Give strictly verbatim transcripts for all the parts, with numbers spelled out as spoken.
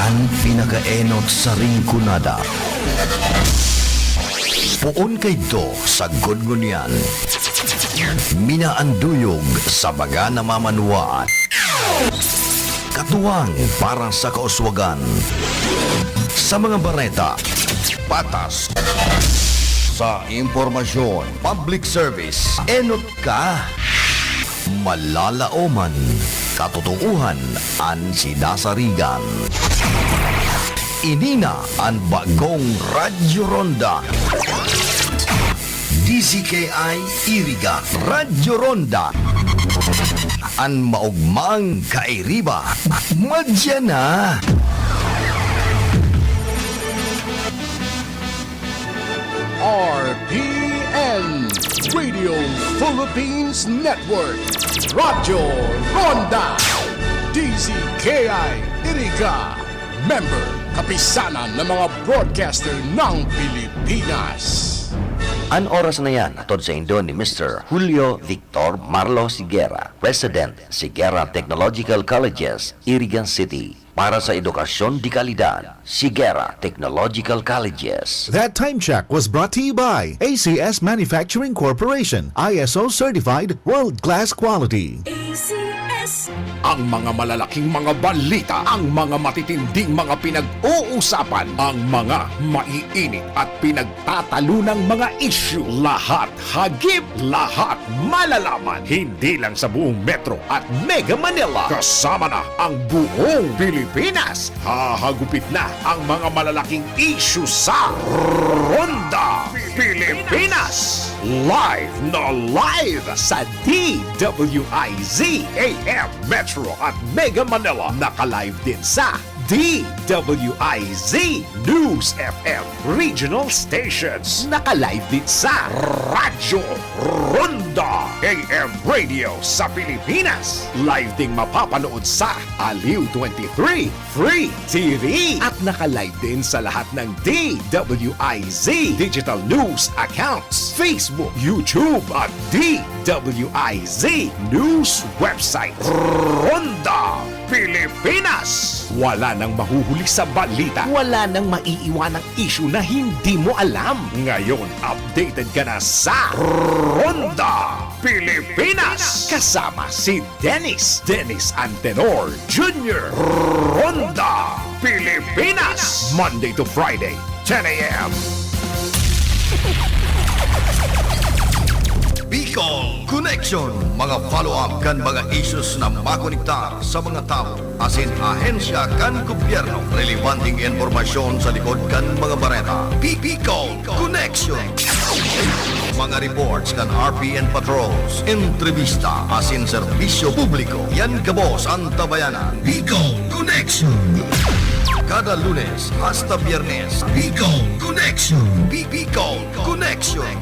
Ang pinakaenot sa Rinconada. Poon kaidto sagkod ngunyan. Minaanduyog sa baga na mamanwaan. Katuwang para sa kauswagan. Sa mga bareta, patas. Sa impormasyon, public service, enot ka. Malalaoman, katotoohan an sinasarigan. Ini na an bagong Radyo Ronda. D Z K I Iriga, Radyo Ronda. An maogmang kairiba, madya na. R P N, Radio Philippines Network, Radyo Ronda, D Z K I Iriga, member, Kapisanan ng mga Broadcaster ng Pilipinas. An oras na yan, hatod saindo ni Mister Julio Victor Marlo Sigera, President, Sigera Technological Colleges, Irigan City. Para sa edukasyon de kalidad, Sigera Technological Colleges. That time check was brought to you by A C S Manufacturing Corporation, I S O certified, world-class quality. A C S. Ang mga malalaking mga balita, ang mga matitinding mga pinag-uusapan, ang mga maiinit at pinagtatalunang mga isyu, lahat hagip, lahat malalaman, hindi lang sa buong Metro at Mega Manila, kasama na ang buong Pilipinas. Hahagupit na ang mga malalaking isyu sa Ronda Pilipinas. Live na live sa D W I Z A M Metro at Mega Manila. Naka-live din sa D W I Z News F M Regional Stations. Naka-live din sa Radyo Ronda A M Radio sa Pilipinas. Live ding mapapanood sa Aliw twenty-three Free T V. At naka-live din sa lahat ng D W I Z Digital News accounts, Facebook, YouTube, at D W I Z News website. Ronda Pilipinas. Wala nang mahuhuli sa balita. Wala nang maiiwanang isyu na hindi mo alam. Ngayon, updated ka na sa Ronda Pilipinas. Kasama si Dennis, Dennis Antenor Junior. Ronda Pilipinas. Monday to Friday, ten a m. Bicol Connection, mga follow-up kan mga issues na makonektar sa mga tawo asin ahensya kan gobyerno. Relebanteng impormasyon sa likod kan mga bareta. Bicol Connection. Mga reports kan R P N patrols, entrevista asin serbisyo publiko. Yan gabos an tabayanan. Bicol Connection. Kada Lunes hasta Biyernes, Bicol Connection. Bi- Bicol Connection.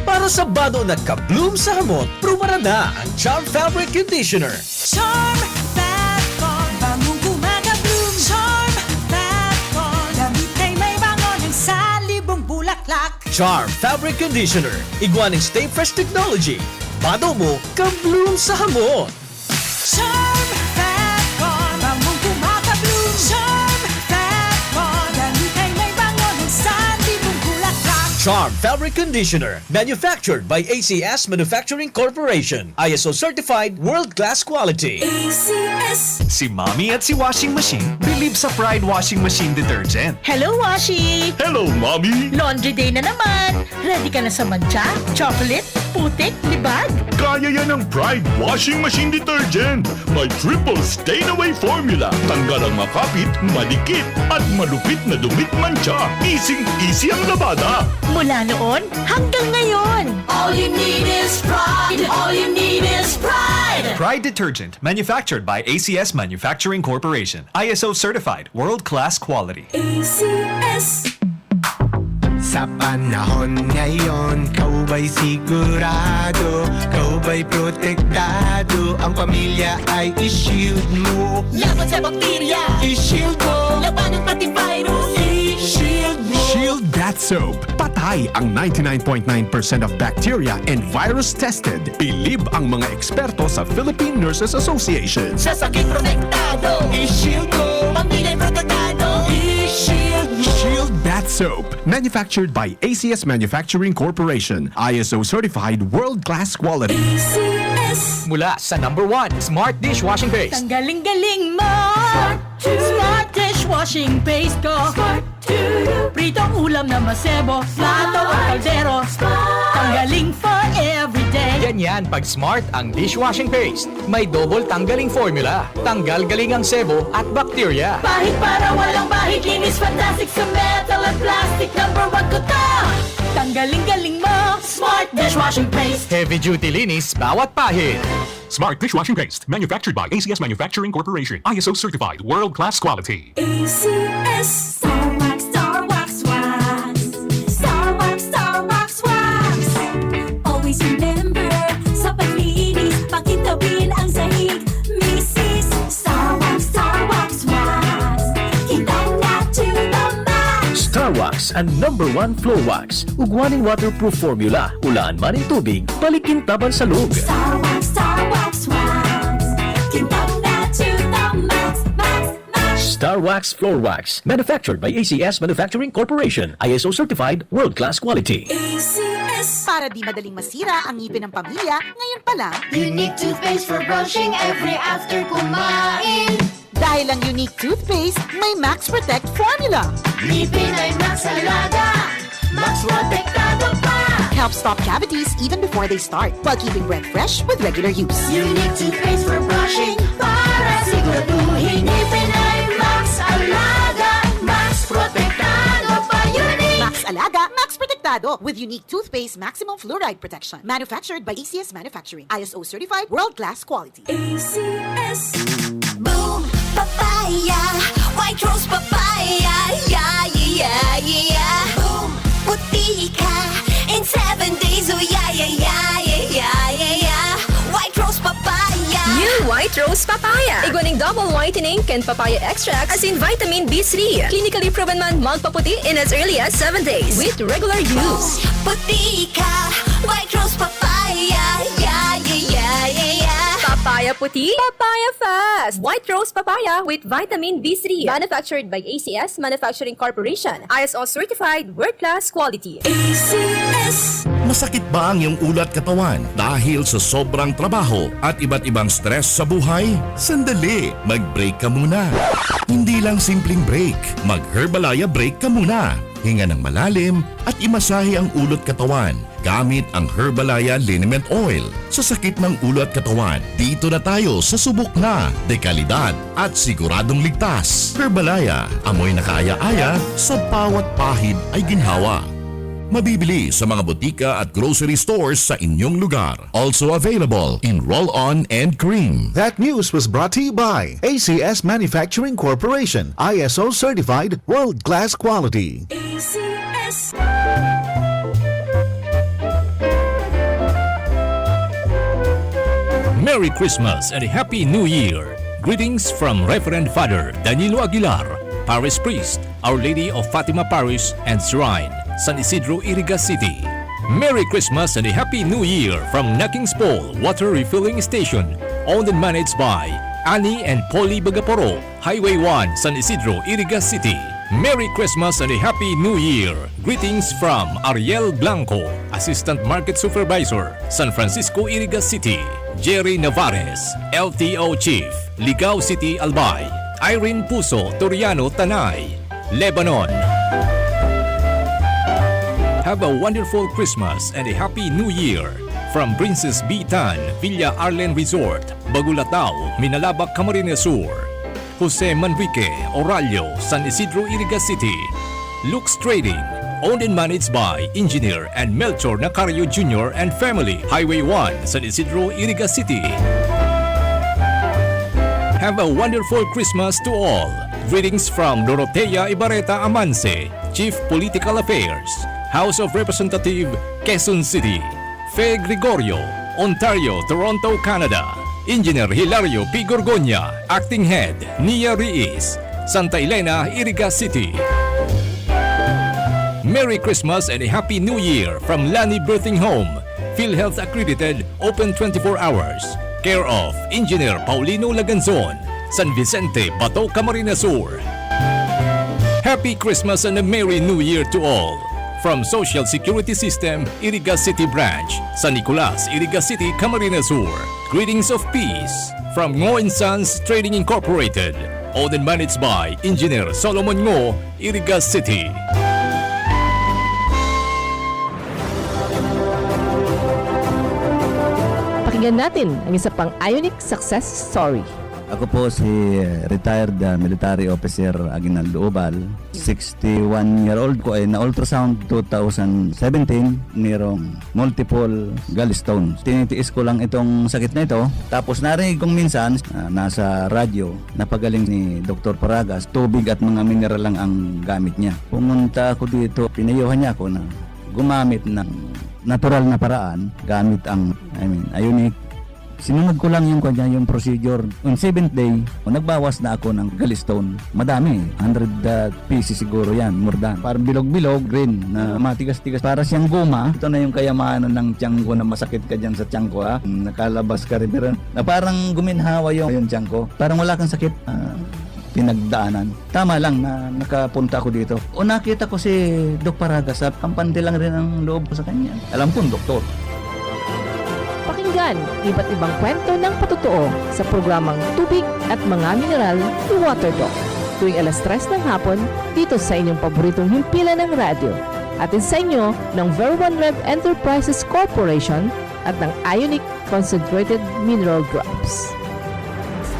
Para sa bado na ka-bloom sa hamot, prubarada ang Charm Fabric Conditioner. Charm Fab Con, bangong gumagabloom. Charm Fab Con, damit ay may bango ng salibong bulaklak. Charm Fabric Conditioner, igwa ning Stay Fresh Technology. Bado mo, ka-bloom sa hamot. Charm Fab Con, bangong gumagabloom. Charm Fab Con, damit ay may bango ng salibong bulaklak. Charm Fabric Conditioner, manufactured by A C S Manufacturing Corporation. I S O certified, world-class quality. A C S. Si Mommy at si Washing Machine, Tip sa Pride Washing Machine Detergent. Hello, Washi! Hello, Mommy! Laundry day na naman! Ready ka na sa mantsa, chocolate, putik, libag? Kaya yan ng Pride Washing Machine Detergent. May triple stain away formula. Tanggal ang makapit, madikit, at malupit na dumit mantsa. Easy-easy ang labada. Mula noon hanggang ngayon. All you need is Pride. All you need is Pride. Pride Detergent, manufactured by A C S Manufacturing Corporation. I S O certified, world-class quality. A C S. Sa panahon ngayon, ikaw ba'y sigurado? Ikaw ba'y protektado? Ang pamilya ay i-shield mo. Laban sa bakterya, i-shield mo. Labanan pati virus, i-shield mo. Shield Bath Soap. Patay ang ninety-nine point nine percent of bacteria and virus tested. Bilib ang mga eksperto sa Philippine Nurses Association. Sa sakit protektado, i-shield mo. Pamilya protektado, i-shield mo. Shield Bath Soap. Manufactured by A C S Manufacturing Corporation. I S O certified, world-class quality. A C S. Mula sa number one, Smart Dishwashing Paste. Tanggaling-galing mo! Smart Dishwashing Paste ko. Pritong ulam na masebo, plato o kaldero. Tanggaling for everyday. Ganyan pag Smart ang dishwashing paste. May double tanggaling formula. Tanggal galing ang sebo at bakterya. Pahid para walang bahid, linis fantastic sa metal at plastic. Number one ko to. Tanggaling-galing mo, Smart Dishwashing Paste. Heavy duty linis bawat pahid. Smart Dishwashing Paste, manufactured by A C S Manufacturing Corporation. I S O certified, world-class quality. A C S. Star Wax, Star Wax, Wax. Star Wax, Star Wax, Wax. Always remember, sa paglinis, pakintabin ang sahig. Misis, Star Wax, Star Wax, Wax. Kintab na to the max. Star Wax, ang number one floor wax. Ugwa nin waterproof formula, ulaan man nin tubig, balikin taban sa log. Star Wax, Star Wax, Wax. Kintab na to the max, max, max. Star Wax Floor Wax, manufactured by A C S Manufacturing Corporation, I S O certified, world-class quality. A C S. Para di madaling masira ang ngipin ng pamilya, ngayon pa lang. Unique toothpaste for brushing every after kumain. Dahil ang Unique Toothpaste may Max Protect Formula. Ngipin ay Max Alaga, Max Protektado pa. Helps stop cavities even before they start, while keeping breath fresh with regular use. Unique toothpaste for brushing, para siguraduhin ngipin ay Max Alaga, Max Protektado pa. Unique! Max Alaga, Max Protektado, with Unique Toothpaste Maximum Fluoride Protection. Manufactured by A C S Manufacturing. I S O certified, world-class quality. A C S. Boom! Papaya! White Rose Papaya! Yeah, yeah, yeah, yeah, yeah! Boom! Puti ka in seven days! Oh, yeah, yeah, yeah, yeah, yeah, yeah, yeah! White Rose Papaya! New White Rose Papaya! Igwa ning double whitening kan papaya extract asin vitamin B three. Clinically proven man magpaputi in as early as seven days with regular use. Puti ka! White Rose Papaya! Yeah, yeah, yeah, yeah, yeah! Papaya puti, papaya fast! White Rose Papaya with vitamin B three. Manufactured by A C S Manufacturing Corporation. I S O certified, world-class quality. A C S. Masakit ba ang iyong ulo at katawan dahil sa sobrang trabaho at iba't ibang stress sa buhay? Sandali, mag-break ka muna. Hindi lang simpleng break, mag-Herbalaya break ka muna. Hinga ng malalim at imasahe ang ulo at katawan gamit ang Herbalaya Liniment Oil. Sa sakit ng ulo at katawan, dito na tayo sa subok na, dekalidad at siguradong ligtas. Herbalaya, amoy na kaaya-aya, sa bawat pahid ay ginhawa. Mabibili sa mga botika at grocery stores sa inyong lugar. Also available in roll-on and cream. That news was brought to you by A C S Manufacturing Corporation, I S O certified, world-class quality. A C S. Merry Christmas and Happy New Year! Greetings from Reverend Father Danilo Aguilar, Parish Priest, Our Lady of Fatima Parish and Shrine, San Isidro, Iriga City. Merry Christmas and a Happy New Year from Nakings Paul Water Refilling Station, owned and managed by Annie and Polly Bagaporo, Highway one, San Isidro, Iriga City. Merry Christmas and a Happy New Year! Greetings from Ariel Blanco, Assistant Market Supervisor, San Francisco, Iriga City, Jerry Navarez, L T O Chief, Ligao City, Albay, Irene Puso Toriano, Tanay, Lebanon. Have a wonderful Christmas and a Happy New Year from Princess B Tan, Villa Arlen Resort, Bagulataw, Minalabac, Camarines Sur. Jose Manrique Orallo, San Isidro, Iriga City. Lux Trading, owned and managed by Engineer and Melchor Nacario Junior and family, Highway one, San Isidro, Iriga City. Have a wonderful Christmas to all. Greetings from Dorotea Ibarreta Amanse, Chief Political Affairs, House of Representative, Quezon City. Fe Gregorio, Ontario, Toronto, Canada. Engineer Hilario P Gorgonia, Acting Head, Nia Riis, Santa Elena, Iriga City. Merry Christmas and a Happy New Year from Lani Birthing Home, PhilHealth accredited, open twenty-four hours. Care of Engineer Paulino Laganzon, San Vicente, Bato, Camarines Sur. Happy Christmas and a Merry New Year to all! From Social Security System, Iriga City Branch, San Nicolas, Iriga City, Camarines Sur. Greetings of peace from Ngo and Sons Trading Incorporated. Owned and managed by Engineer Solomon Ngo, Iriga City. Pakinggan natin ang isa pang Ionic success story. Ako po si retired, ah, military officer Aguinaldo Ubal. Sixty-one year old ko ay na-ultrasound two thousand seventeen, mayroong multiple gallstones. Tinitiis ko lang itong sakit na ito. Tapos narinig kong minsan, ah, nasa radyo, napagaling ni Doktor Paragas, tubig at mga mineral lang ang gamit niya. Pumunta ako dito, pinayuhan niya ako na gumamit ng natural na paraan gamit ang, I mean, Ionic. Sinunod ko lang yung kanya, yung procedure. On seventh day, o, nagbawas na ako ng gallstone. Madami, hundred, ah, pieces siguro yan, more than. Parang bilog-bilog, green, na matigas-tigas. Para siyang goma. Ito na yung kayamanan ng tiyan ko na masakit ka dyan sa tiyan ko, ha? Nakalabas ka rin, pero na parang guminhawa yung, yung tiyan ko. Parang wala kang sakit. Ah, pinagdaanan. Tama lang na nakapunta ako dito. O, nakita ko si Doc Paragas, sa kampante lang rin ang loob ko sa kanya. Alam kong doktor. Pakinggan iba't ibang kwento ng patotoo sa programang Tubig at Mga Mineral ni Water Doc, tuwing alas tres ng hapon, dito sa inyong paboritong himpilan ng radyo. Hatid sa inyo ng Ver One Rev Enterprises Corporation at ng Ionic Concentrated Mineral Drops.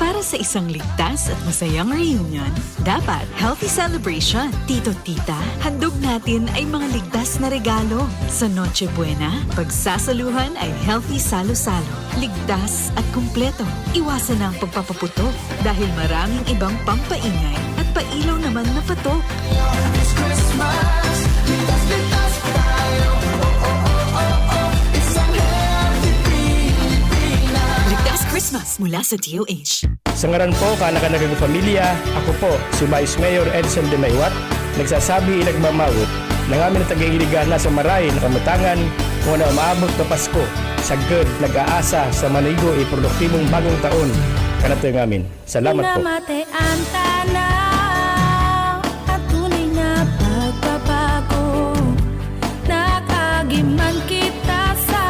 Para sa isang ligtas at masayang reunion, dapat healthy celebration. Tito, tita, handog natin ay mga ligtas na regalo. Sa Noche Buena, pagsasaluhan ay healthy salo-salo. Ligtas at kumpleto. Iwasan na ang pagpapaputok dahil maraming ibang pampaingay at pailaw naman na patok. This Christmas, ligtas, ligtas tayo. Oh, oh, oh, oh, oh. Isang healthy Pilipinas. Ligtas Christmas mula sa D O H. Sa ngaran po kan Naga Pamilya, ako po si Vice Mayor Edsel de Maywat, nagsasabi, nagmamawit na ngamin na taga-Iriga na sa maray na kamatangan, kung na umaabot na Pasko, sagkod, nag-aasa sa manigo e produktibong bagong taon. Kanatoy ngamin. Salamat po. Namate ang tanaw at tunay na pagbabago. Nakaagi man kita sa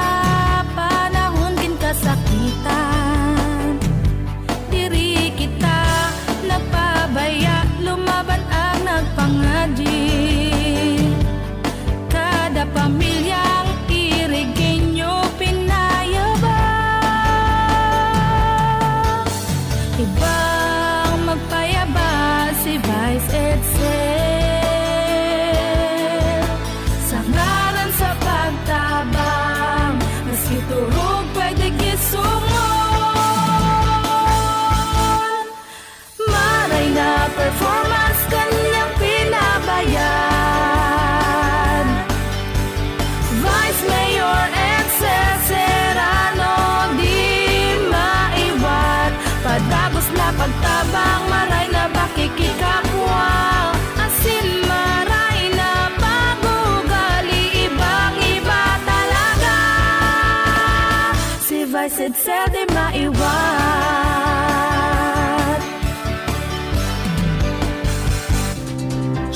panahon nin kasakitan. Diri kita nagpabaya, lumaban ang nagpangadi. Kada pamilyang Irigenyo pinayabang. Ibang magpayabang si Vice Edsel. Sa ngaran sa pagtabang, maski turog pwede gisungon. Maray na performance kanyang pinabayad. Vice Mayor Edsel Serrano, di maiwat. Padagos na pagtabang, maray na pakikikapwa. Asin maray na pag-ugali, ibang-iba talaga. Si Vice Edsel di maiwat.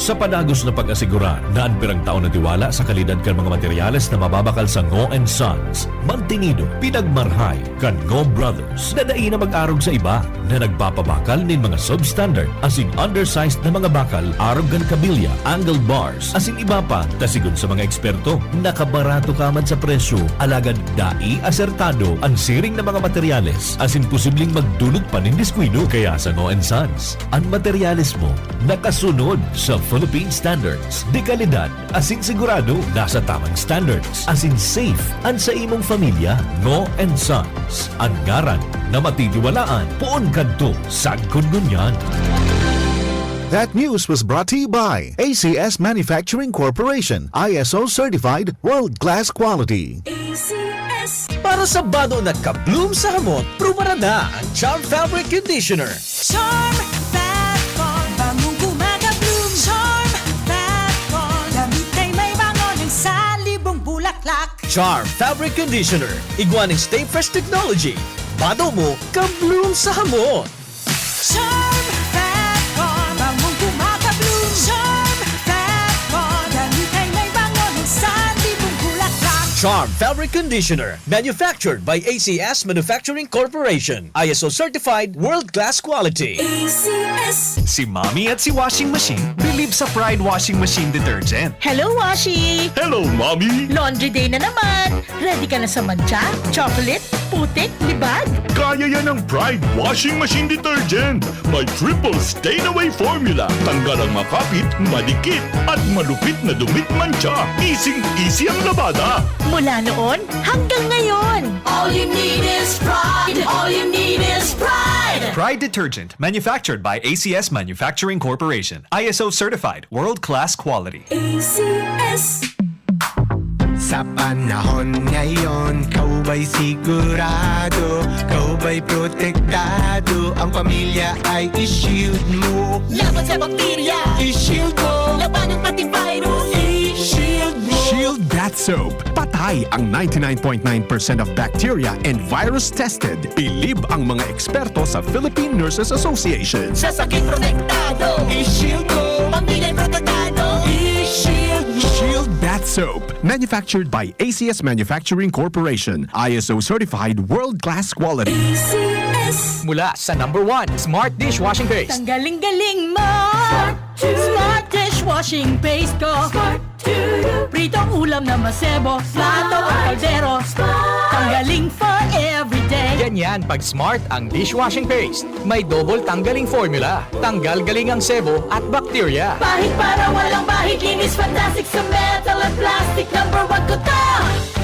Sa padagos na pag-asigurar na an pirang taon na tiwala sa kalidad kan mga materyales na mababakal sa Ngo and Sons, mantinido, pinagmarhay kan Ngo Brothers na dai na mag-arog sa iba na nagpapabakal nin mga substandard asin undersized na mga bakal arog kan kabilya, angle bars, asin iba pa, ta sigon sa mga eksperto, nakabarato ka man sa presyo, alagad dai asertado an siring na mga materyales asin posibleng magdulot pa nin diskuido. Kaya sa Ngo and Sons, an materyales mo nakasunod sa Philippine standards, de kalidad asin sigurado nasa tamang standards, asin safe an sa imong pamilya. Ngo and Sons, an ngaran na matitiwalaan poon kadto sagkod ngunyan. That news was brought to you by A C S Manufacturing Corporation, I S O certified, world-class quality. A C S. Para sa bado na ka-bloom sa hamot, prubaran na ang Charm Fabric Conditioner. Charm Fat Bond, bangong kumaga-bloom. Charm Fat Bond, damit ay may bango ng salibong bulaklak. Charm Fabric Conditioner, igwa ning Stay Fresh Technology. Bado mo, ka-bloom sa hamot. Charm Fat Bond, bangong kumaga-bloom. Charm Fat Bond, damit ay may bango ng salibong bulaklak. Charm Fabric Conditioner, manufactured by A C S Manufacturing Corporation. I S O certified, world-class quality. A C S. Si Mommy at si Washing Machine believe sa Pride Washing Machine Detergent. Hello, Washi! Hello, Mommy! Laundry day na naman! Ready ka na sa mantsa, chocolate, putik, libag? Kaya yan ng Pride Washing Machine Detergent. May triple stain away formula. Tanggal ang makapit, madikit, at malupit na dumi at mantsa. Easing-easy ang labada. Mula noon hanggang ngayon. All you need is Pride. All you need is Pride. Pride Detergent, manufactured by A C S Manufacturing Corporation. I S O certified, world-class quality. A C S. Sa panahon ngayon, ikaw ba'y sigurado? Ikaw ba'y protektado? Ang pamilya ay i-shield mo. Laban sa bakterya, i-shield mo. Labanan pati virus, i-shield mo. Shield Bath Soap. Patay ang ninety-nine point nine percent of bacteria and virus tested. Bilib ang mga eksperto sa Philippine Nurses Association. Sa sakit protektado, i-shield mo. Pamilya protektado, i-shield mo. Shield Bath Soap. Manufactured by A C S Manufacturing Corporation. I S O certified, world-class quality. A C S. Mula sa number one, Smart Dishwashing Paste. Tanggaling-galing mo! Smart Dishwashing Paste ko! Pritong ulam na masebo, plato o kaldero. Tanggaling for everyday. Ganyan pag Smart ang dishwashing paste. May double tanggaling formula. Tanggal galing ang sebo at bakterya. Pahid para walang bahid, linis fantastic sa metal at plastic. Number one ko to.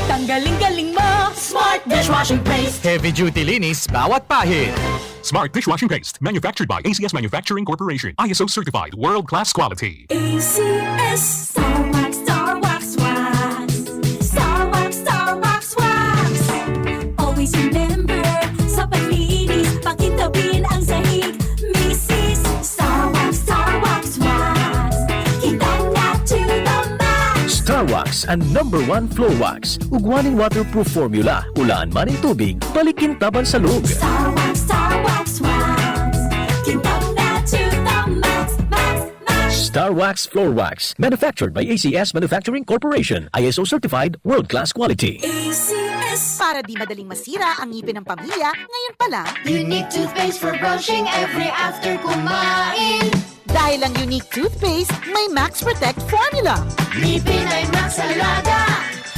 Tanggaling galing mo, Smart Dishwashing Paste. Heavy duty linis bawat pahid. Smart Dishwashing Paste, manufactured by A C S Manufacturing Corporation, I S O certified, world-class quality. A C S. Star Wax, Star Wax, Wax. Star Wax, Star Wax, Wax. Always remember, sa paglinis, pakintabin ang sahig. Misis, Star Wax, Star Wax, Wax. Kintab na to the max. Star Wax, an number one floor wax. Ugwa nin waterproof formula. Ulaan man nin tubig, balik kintaban sa log. Star Wax, Star Wax, Wax. Kintab na to the max, max, max. Star Wax Floor Wax. Manufactured by A C S Manufacturing Corporation. I S O certified, world-class quality. A C S. Para di madaling masira ang ngipin ng pamilya, ngayon pa lang. Unique toothpaste for brushing every after kumain. Dahil ang Unique Toothpaste may Max Protect Formula. Ngipin ay Max Alaga,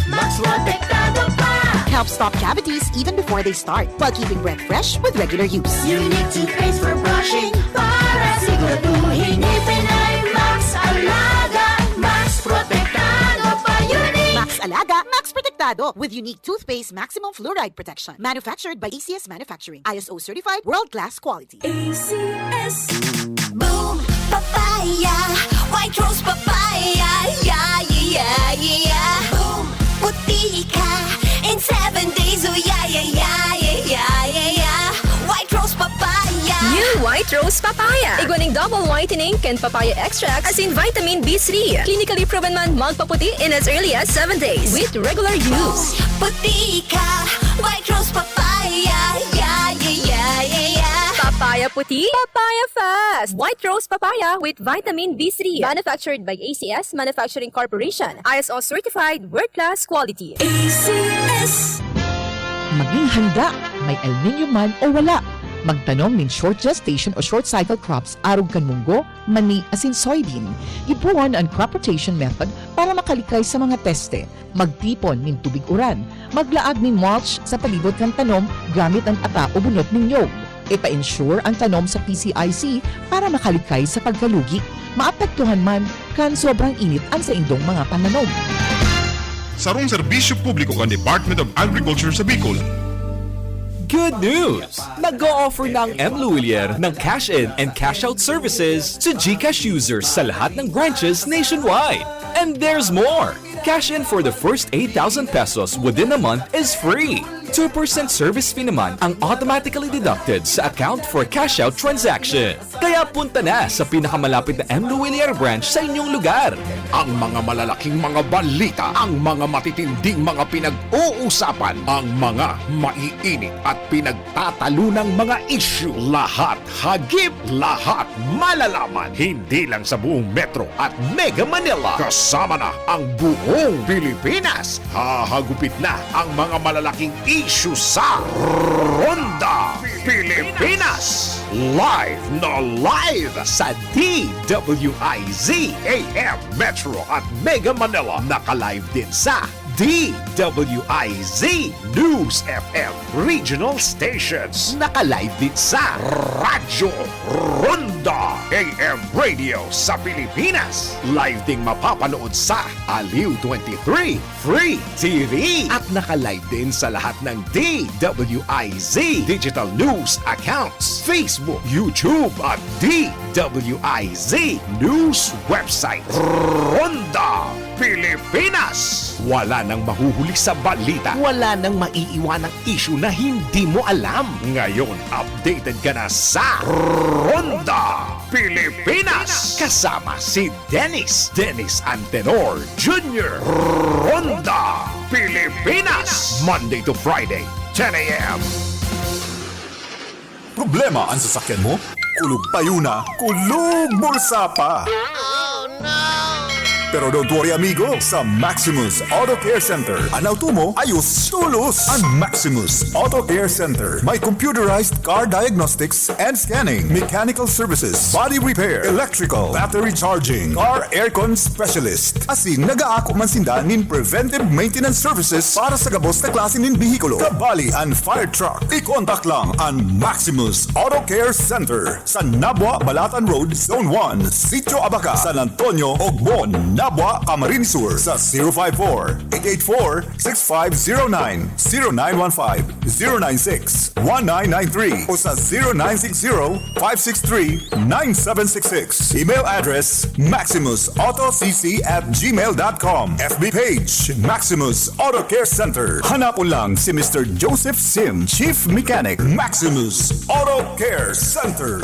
Max Protektado pa. Helps stop cavities even before they start, while keeping breath fresh with regular use. Unique Toothpaste for brushing, para siguraduhin ngipin ay Max Alaga, Max Protektado pa. Unique. Max Alaga, Max Protektado with Unique Toothpaste Maximum Fluoride Protection. Manufactured by A C S Manufacturing. I S O certified, world-class quality. A C S. Boom! Papaya! White Rose Papaya! Yeah, yeah, yeah, yeah, yeah! Boom! Puti ka in seven days! Oh, yeah, yeah, yeah, yeah, yeah, yeah, yeah! White Rose Papaya! New White Rose Papaya! Igwa ning double whitening kan papaya extract asin vitamin B three. Clinically proven man magpaputi in as early as seven days with regular use. Puti ka! White Rose Papaya! Yeah, yeah, yeah, yeah, yeah! Papaya Puti? Papaya Fest! White Rose Papaya with Vitamin B three. Manufactured by A C S Manufacturing Corporation. I S O certified, world-class quality. A C S. Maging handa, may El Niño man o wala. Magtanom nin short gestation o short cycle crops arog kan munggo, mani asin soybean. Gibohon an crop rotation method para makalikay sa mga peste. Magtipon nin tubig uran. Maglaag nin mulch sa palibot kan tanom gamit an ata o bunot nin nyog. Ipa-insure an tanom sa P C I C para makalikay sa pagkalugi. Maapektuhan man kan sobrang init an saindong mga pananom. Sarong serbisyo publiko kan Department of Agriculture sa Bicol. Good news! Nag-o-offer na ang M Lhuillier ng cash-in and cash-out services sa GCash users sa lahat ng branches nationwide. And there's more! Cash in for the first eight thousand pesos within a month is free. Two percent service fee naman ang automatically deducted sa account for cash-out transaction. Kaya punta na sa pinakamalapit na M Lhuillier branch sa inyong lugar. Ang mga malalaking mga balita, ang mga matitinding mga pinag-uusapan, ang mga maiinit at pinagtatalunang mga isyu, lahat hagip, lahat malalaman, hindi lang sa buong Metro at Mega Manila, kasama na ang buong Pilipinas. Hahagupit na ang mga malalaking isyu sa Ronda Pilipinas. Live na live sa D W I Z A M Metro at Mega Manila. Naka-live din sa D W I Z News F M Regional Stations. Naka-live din sa Radyo Ronda A M Radio sa Pilipinas. Live ding mapapanood sa Aliw twenty-three Free T V. At naka-live din sa lahat ng D W I Z Digital News accounts, Facebook, YouTube at D W I Z News website. Ronda Pilipinas. Wala nang mahuhuli sa balita. Wala nang maiiwanang isyu na hindi mo alam. Ngayon, updated ka na sa Ronda Pilipinas. Kasama si Dennis, Dennis Antenor Junior. Ronda Pilipinas. Monday to Friday, ten A M. Problema an sasakyan mo? Kulog payo na, kulog bulsa pa! Pero don't worry, amigo, sa Maximus Auto Care Center, an auto mo ayos tolos! An Maximus Auto Care Center may computerized car diagnostics and scanning, mechanical services, body repair, electrical, battery charging, car aircon specialist. Asin nagaako man sinda nin preventive maintenance services para sa gabos na klase nin behikulo, kabali an fire truck. I-contact lang an Maximus Auto Care Center sa Nabua, Balatan Road, Zone one, Sitio Abaca, San Antonio, Ogbon, Nabua, Camarines Sur, sa zero five four, eight eight four, six five zero nine, zero nine one five, zero nine six, one nine nine three o sa zero nine six zero, five six three, nine seven six six. Email address, maximusautocc at gmail dot com. F B page, Maximus Auto Care Center. Hanapon lang si Mister Joseph Sim, Chief Mechanic, Maximus Auto Care Center.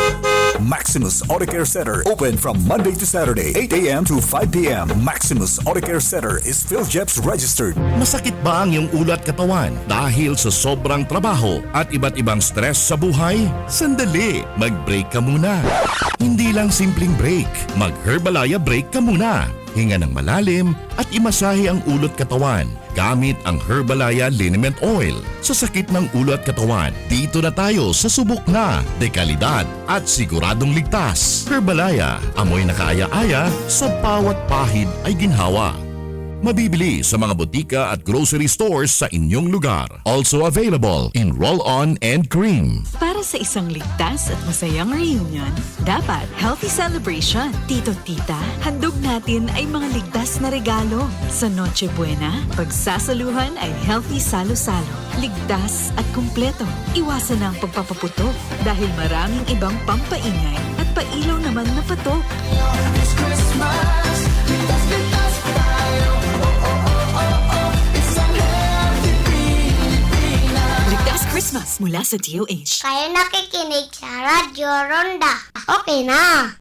Maximus Auto Care Center, open from Monday to Saturday, eight A M to five P M. Maximus Auto Care Center is PhilGEPS registered. Masakit ba ang iyong ulo at katawan dahil sa sobrang trabaho at iba't ibang stress sa buhay? Sandali, mag-break ka muna. Hindi lang simpleng break, mag-Herbalaya break ka muna. Hinga ng malalim at imasahe ang ulo at katawan gamit ang Herbalaya Liniment Oil. Sa sakit ng ulo at katawan, dito na tayo sa subok na, dekalidad at siguradong ligtas. Herbalaya, amoy na kaaya-aya, sa bawat pahid ay ginhawa. Mabibili sa mga botika at grocery stores sa inyong lugar. Also available in roll-on and cream. Para sa isang ligtas at masayang reunion, dapat healthy celebration. Tito, tita, handog natin ay mga ligtas na regalo. Sa Noche Buena, pagsasaluhan ay healthy salo-salo. Ligtas at kumpleto. Iwasan na ang pagpapaputok dahil maraming ibang pampaingay at pailaw naman na patok. This Christmas, ligtas, ligtas tayo. Oh, oh, oh, oh, oh. Isang healthy Pilipinas. Ligtas Christmas mula sa D O H. Kayo nakikinig sa Radyo Ronda. Okay na.